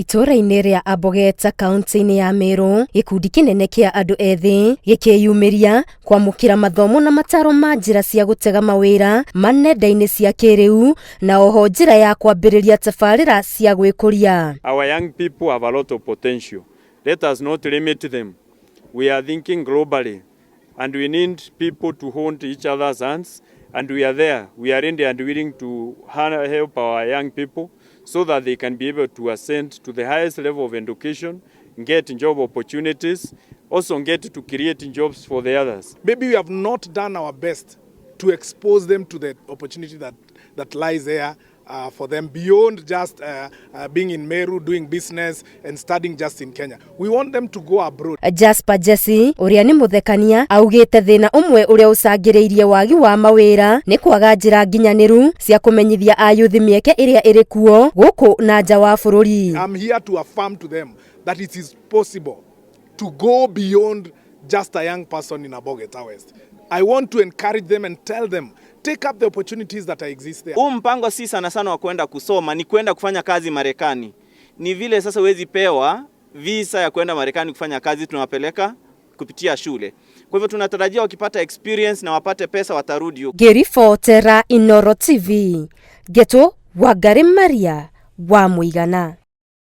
Itũũra-inĩ rĩa Abogeta kaunti-inĩ ya Meru, gĩkundi kĩnene kĩa andũ ethĩ gĩkĩyumĩria kwamũkĩra mathomo na mataro ma njĩra cia gũtega mawĩra ma nenda-inĩ cia kĩrĩu na oho njĩra ya kwambĩrĩria tabarĩra cia gwĩkũria. Our young people have a lot of potential. Let us not limit them. We are thinking globally and we need people to hold each other's hands and we are there. We are ready and willing to help our young people so that they can be able to ascend to the highest level of education, get job opportunities, also get to create jobs for the others. Maybe we have not done our best to expose them to the opportunity that lies there for them beyond just being in Meru, doing business and studying just in Kenya. We want them to go abroad. Jasper Jesse ũrĩa nĩ mũthekania augĩte thĩna ũmwe ũrĩa ũcangĩrĩirie wagi wa mawĩra nĩ kwaga njĩra nginyanĩru cia kũmenyithia ayuthi mĩeke ĩrĩa ĩrĩ kuo gũkũ na nja wa bũrũri. I'm here to affirm to them that it is possible to go beyond just a young person in Abogeta West. I want to encourage them and tell them, take up the opportunities that exist there. Huu mpango si sana sana wa kwenda kusoma, ni kwenda kufanya kazi Marekani. Ni vile sasa huwezi pewa visa ya kwenda Marekani kufanya kazi, tunawapeleka kupitia shule. Kwa hivyo tunatarajia wakipata experience na wapate pesa watarudi huko. Ngĩribotera Inoro TV, Ngetu Wangari Maria wa Mũigana.